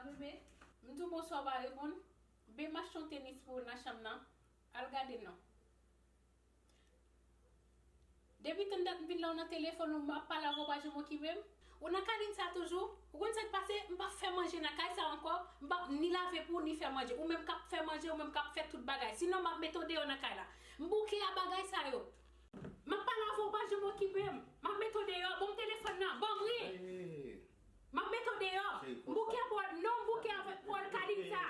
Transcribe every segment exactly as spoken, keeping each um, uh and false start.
Bebe, m di w bonswa, w pa reponn. Ben, m achte yon tenis pou ou nan chanm nan. Al gade non. Depi tann dat m vin la, ou nan telefòn ou, m ap pale avè w, ou pa janm okipe m. Ou nan kalin sa toujou? Ou konn sa k pase? M p ap fè manje nan kay sa ankò. M p ap ni lave pou ou, ni fè manje. Ou menm k ap fè manje, ou menm k ap fè tout bagay. Sinon, m ap mete w deyò nan kay la. M bouke a bagay sa yo. M ap pale avè w, ou pa janm okipe m. M ap mete w deyò. Ban m telefòn nan. Ban m li. M ap mete w deyò. M bouke pou w, non, m bouke avèk pou w al kalin sa.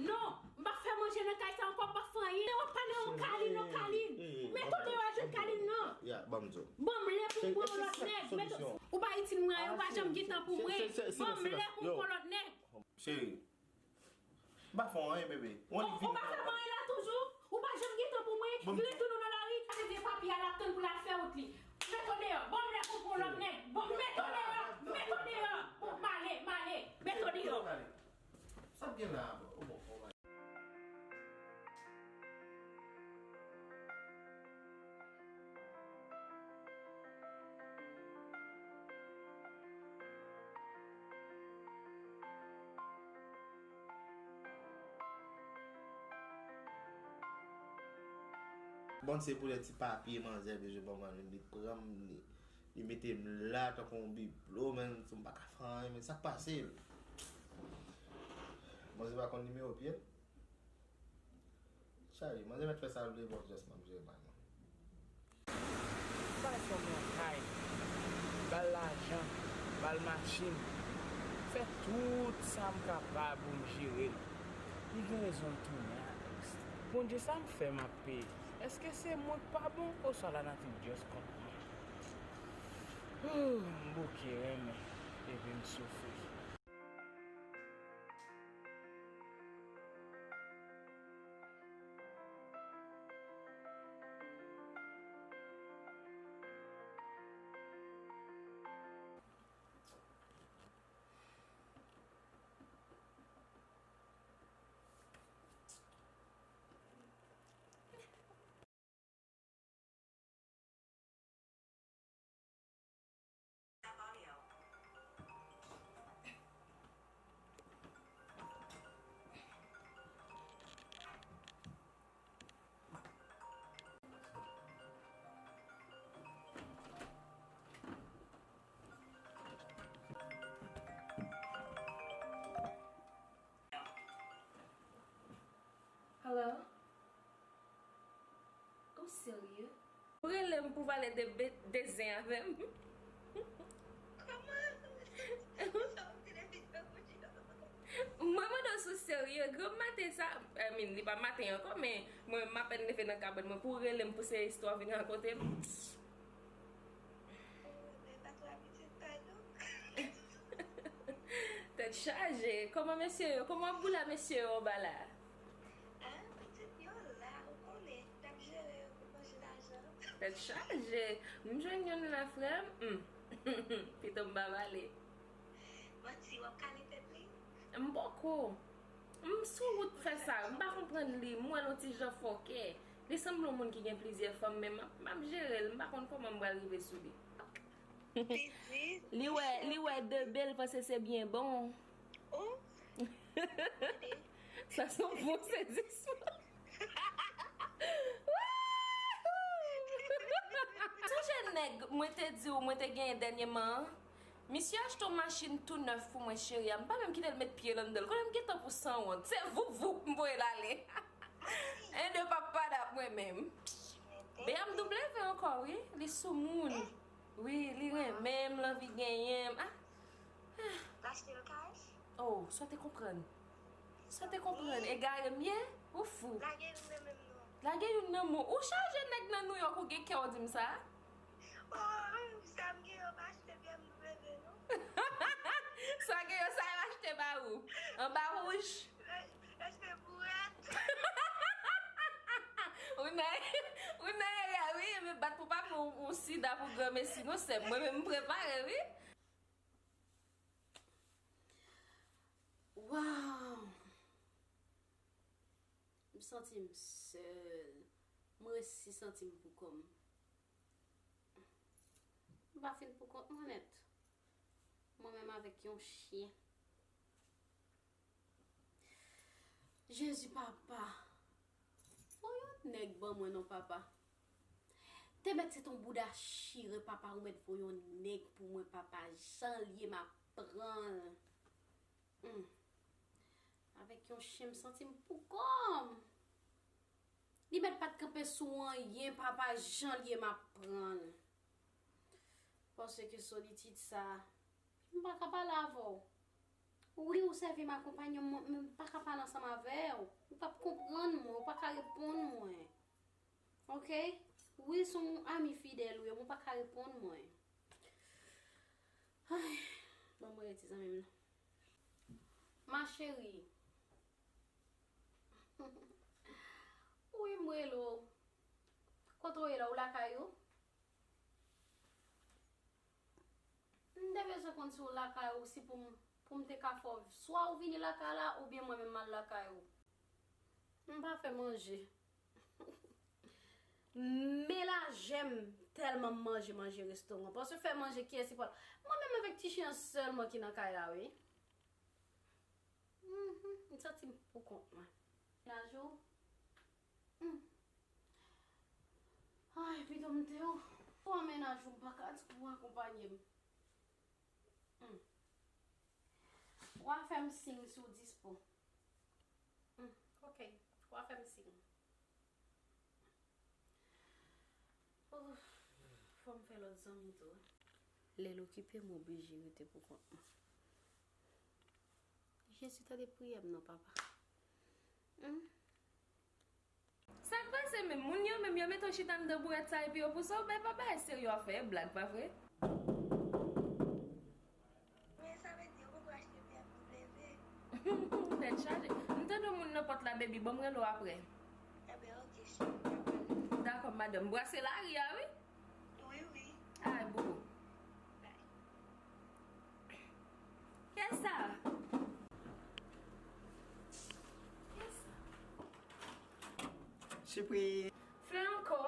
Non, m p ap fè manje nan kay sa ankò, m p ap fè anyen. Ou pa nan yon kalin, yon kalin. Mete w deyò a jwenn kalin nan. Ya, ban m di w. Ban m lè pou m pran yon lòt nèg. Mete w, ou pa itil mwen, ou pa janm gen tan pou mwen. Ban m lè pou m pran lòt nèg. Cheri, m pa fè w anyen, bebe. Ou, ou pa fè m anyen la toujou? Ou pa janm gen tan pou mwen? Vle tounen nan lari, gade vye papi a l ap tann pou l al fè wout li. Mete w deyò. Ban m lè pou pran lòt nèg. Ban m mete w deyò. Mete w deyò. Bon, m ale, m ale. Mete w deyò. Sa gen la? Oh, bon, oh, Bon, se pou de ti papye manzè bezwen ban mwen, li pran m, li, li mete m la tankou yon biblo, men m pa ka fè anyen, men sa k pase? Manzè pa konn nimewo pye l? Chaje, manzè mèt fè sa l vle, bon, just man, jere pa non. Bay fanm nan kay, ba l lajan, ba l machin, fè tout sa m kapab pou m jere l. Li gen rezon l tounen avèk sa. Bondye, sa m fè m ap peye? Èske se mwen k pa bon, oswa lanati just kont mwen? Hoo, m bouke renmen, epi m soufri. Hello? Ou serye? Ou rele m pou pale de be-, de zen avè m? Kòman? Sa w vin epi fè bouji nan mwen. Mwen mande w si w serye. Granm maten sa, I mean, li pa maten ankò, men mwen m apèn leve nan kabann mwen pou w rele m pou se istwa w vin rakonte m. Tèt chaje. Kòman mesye yo? Kòman boul a mesye yo anba la? Ah, pitit yo la, ou konnen, n ap jere yo pou manje lajan. Tèt chaje. M jwenn youn la, frè m. Hmm. Pito m pa pale. Manti, w ap kale tèt li? M poko. M sou wout fè sa. M pa konprann li. M wè l yon ti jan fòkè. Li sanble yon moun ki gen plizyè fanm, men m ap, m ap jere l. M pa konn kòman m pral rive sou li. Pitit. Li wè, li wè de bèl, panse se byen bon. Oh. Sa se yon bon sezisman. Sonje nèg mwen te di w mwen te genyen dènyèman an? Misye achte yon machin tou nèf pou mwen, cheri a. M pa menm kite l met pye l anndan l. Konnen m gentan pou sanwont. Se voup voup m voye l ale. En de papa dap mwen menm. B M W ankò, wi. Li soumoun. Wi, li renmen m, l anvi genyen m. Ah. L achte l kay? Oh, sa w te konprann? Sa w te konprann? Egare m ye? Ou fou? Lage youn nan men m non. Lage youn nan men w. Ou chaje nèg nan Nouyòk, ou gen kè w di m sa? Oh, sa m gen yo pa achte B M W non. Sa gen yo, sa yo achte ba ou? Anba wouj? Respè pou rèd. Ou nan, ou nan erè, wi, men bat pou pa pran yon sida pou granmesi, non, sè m. Mwen menm, m prepare, wi. Waw! M santi m sèl. M resi santi m poukò m. M pa fin poukont mwen nèt. Mwen menm avèk yon chyen. Jezi papa, voye yon nèg ban mwen non papa. Te mèt se ton bouda chire papa, ou mèt voye yon nèg pou mwen papa, jan l ye m ap pran l. Hmm. Avèk yon chen m santi m pou kò m. Li mèt pa t kanpe sou anyen papa, jan l ye m ap pran l. Paske solitid sa, m pa ka pale avè w. Wi, ou sèvi m akonpanye m, men m pa ka pale ansanm avè w. Ou p ap konprann mwen, ou pa ka reponn mwen. Oke? Wi, se yon ami fidèl ou ye, men ou pa ka reponn mwen. Ay, ban mwen rete zanmi m nan. Ma chérie. Wi, m rele w. Kote w ye la, ou lakay ou? M te bezwen konn si w lakay ou, si pou m, pou m te ka fè w, swa ou vini lakay la, oubyen mwen menm m al lakay ou. M pa fè manje. Men lajè m tèlman m manje, manje restoran. Paske fè manje, kiyès ki pral? Mwen menm avèk ti chen an sèlman ki nan kay la, wi. Mhm, m santi m pou kont mwen. Mennaj ou? Hmm. Ay, pito m te ou. Ou an mennaj ou, m pa ka di pou w akonpanye m. Hmm. W a fè m siy si w dispo. Hmm, oke. W a fè m siy. Ouf, fò m fè lòt zanmi tou. Lè l okipe, m oblije rete pou kont mwen. Jezi, tande priyè m non, papa. Hmm. Sa k pase menm? Moun yo menm, yo mete w chita anndan bourèt sa epi yo pouse w, men pa bagay serye w ap fè, e blag, pa vre? Men sa vle di yo poko achte B M W. Tèt chaje. M tande yon moun nan pòt la, baby, ban m rele w aprè. Enben, oke, cheri, n ap pale. Dakò, madanm. Brase lari a, wi. Wi, wi. Ay, bobo. Bye. Kiyès sa? Kiyès sa? Sipriz. Fè ankò.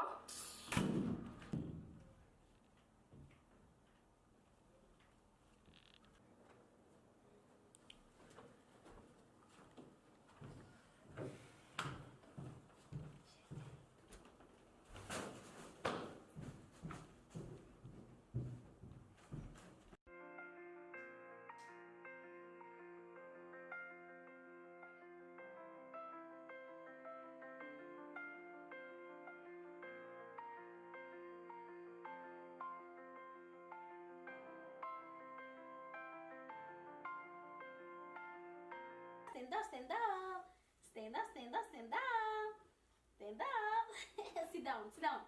Stand up, stand up. Stand up, stand up, stand up. Stand up. Sit down, sit down.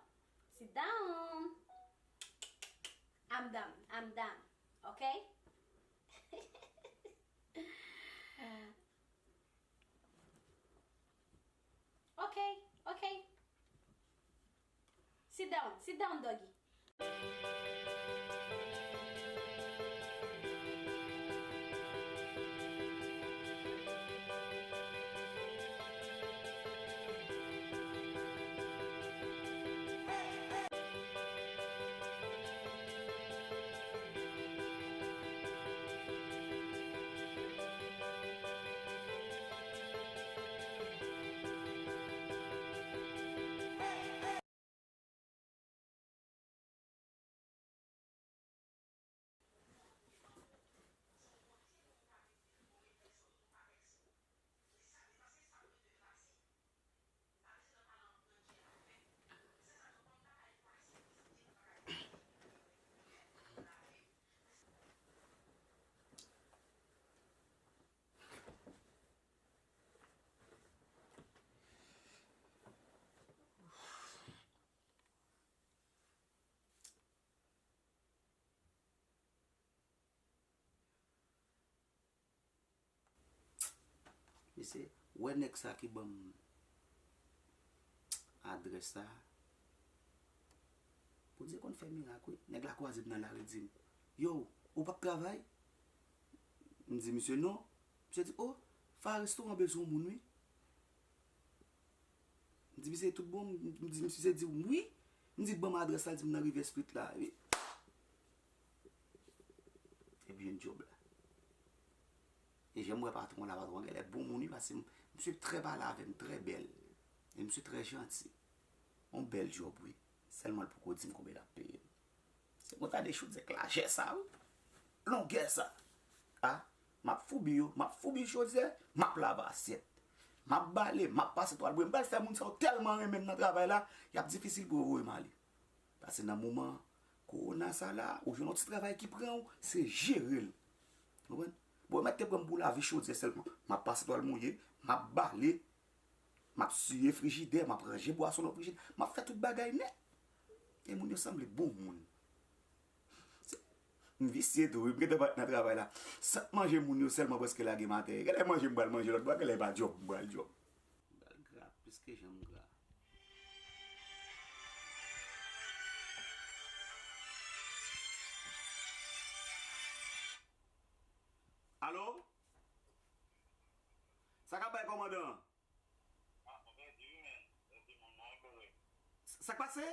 Sit down. I'm done, I'm done. Okay? Okay, okay. Sit down, sit down, doggy. Mesye, wè nèg sa ki ban m adrès sa. Bondye konn fè mirak, wi. Nèg la kwaze m nan lari, di m, "Yo, ou p ap travay?" M di misye, "Non." Misye di, "O, Far Restoran bezwen yon moun, wi." M di misye, "Tout bon?" M di misye di m wi. M di, "Ban m adrès la," di m nan Rivyè Split la. Epi, epi jwenn djòb la. E jan m wè patwon la, patwon an genlè bon moun wi, paske m, Misye trè pale avè m, trè bèl. E misye trè janti. Yon bèl djòb, wi. Sèlman l poko di m konbyen l ap peye m. Se konsa de chodyè k lajè sa, wi. Longè sa. A, m ap foubi yo, m ap foubi chodyè, m ap lave asyèt. M ap bale, m ap pase twal bwè. M pral fè moun sa yo tèlman renmen m nan travay la, y ap difisil pou yo voye m ale. Paske nan moman kowona sa la, ou jwenn yon ti travay ki pran w, se jere l. Konprann? Bon, yo mèt te pran m pou lave chodyè sèlman. M ap pase twal mouye, m ap bale, m ap siye frijidè, m ap ranje bwason nan frijidè, m ap fè tout bagay nèt. E moun yo sanble bon moun. Se, m visye tou, wi, m gentan pa t nan travay la. Sant manje moun yo sèlman prèske lage m atè. Genlè manje m pral manje lòt bò, genlè pa djòb m pral djòb. M pral gra plis ke jan m gra. Alo? Sa k ap bay, kòmandan? Ah, mwen pèdi wi, men. Pèdi moun nan, wi, bro. S-, sa k pase?